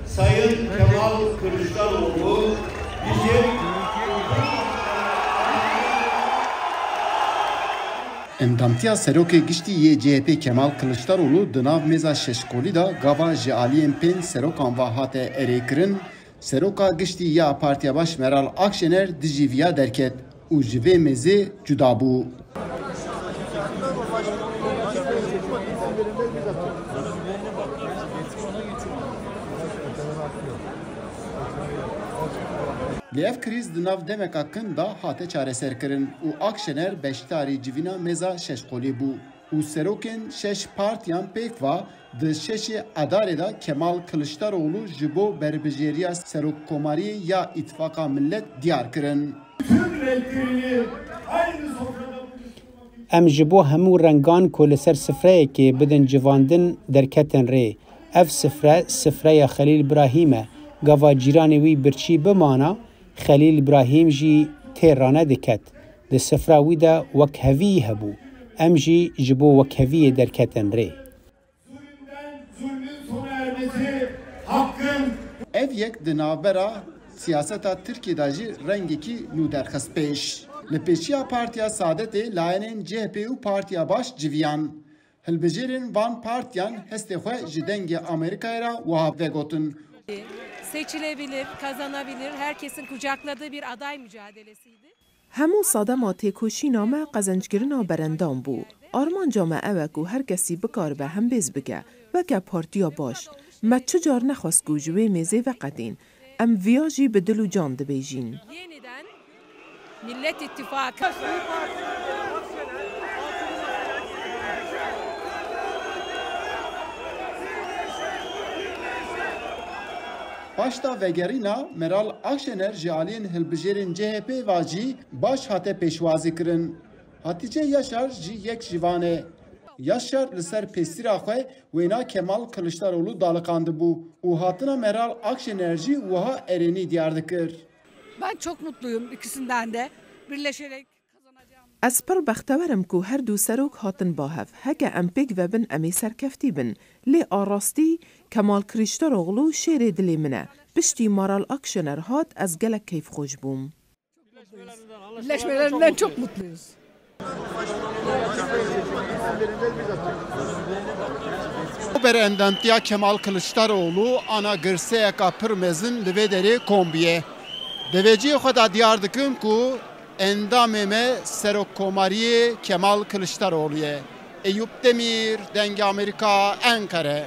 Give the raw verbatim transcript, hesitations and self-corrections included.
Sayın Kemal Kılıçdaroğlu bizim Endamtiya Serokê Giştî yê C H P Kemal Kılıçdaroğlu di nav mêza şeşkolî de gava ji aliyên pênc serokan ve hate erêkirin, Seroka Giştî ya Partiya Baş Meral Akşener dijî viya derket û ji vê mêzê cuda bû. Lê ev krîz di nav demeka kin de hate çareserkirin û Akşener beşdarî civîna mêza şeşkolî bû û serokên şeş partiyan pêk ve di şeşê Adarê de Kemal Kılıçdaroğlu ji bo berbijêriya serokkomariyê ya Îtifaqa Millet diyar kirin. Tüm renklerini aynı sofrada buluşturmak Em ji bo hemû rengan ku li ser sifreyekê bidin civandin derketin rê. Ev sifre, sifreya Xelîl Brahîm e. Gava cîranê wî birçî bimana, Xelîl Brahîm jî tê rane diket. Di sifra wî de wekhevî hebû. Em jî ji bo wekheviyê derketin rê. Zulümden zulmün sona ermesi, hakkın Ev yek di navbera siyaseta Tirkiyê de jî rengekî nû derxist pêş. Li pêşiya Partiya Saadetê layenên C H P û Partiya Baş civiyan. Hilbijêrên van partiyan hestê xwe ji Dengê Amerîkayê re wiha vegotin. Seçilebilir, kazanabilir, herkesin kucakladığı bir aday mücadelesiydi. Hemû sadema têkoşîna me qezenckirina berendam bû. Armanca me ew e ku her kesî bikaribe hembêz bike, weke partiya baş. Me çi car nexwest ku ji wê mêzê veqetîn. Em viya jî bi dil û can dibêjîn. Yeniden Millet İttifakı. Paşta vegerîna Meral Akşener ji aliyên hilbijêrên C H P ve jî baş hate pêşwazî kirin. Hatice Yaşar jî yek ji van e. Yaşar li ser pêsîra xwe wêna Kemal Kılıçdaroğlu daliqandibû û hatina Meral Akşener jî wiha erênî diyar dikir. Ben çok mutluyum ikisinden de birleşerek kazanacağım. Ez pir bextewer im ku her du serok hatin ba hev. Heke em pêk ve bin, em ê serkeftî bin. Lê a rastî Kemal Kiliçdaroglu şêrê dilê min e. Piştî Maral Akşener hat, ez gelek keyfxweş bûm. Birleşmelerinden çok mutluyuz. Berendamtiya Kemal Kiliçdaroğlu ana girseyeka pir mezin li vê derê kom bûye. Di vê cihê xwe de diyar dikim ku endamê me Serokkomariyê Kemal Kiliçdaroğlu ye. Eyûp Demîr, Dengê Amerîka, Enqere.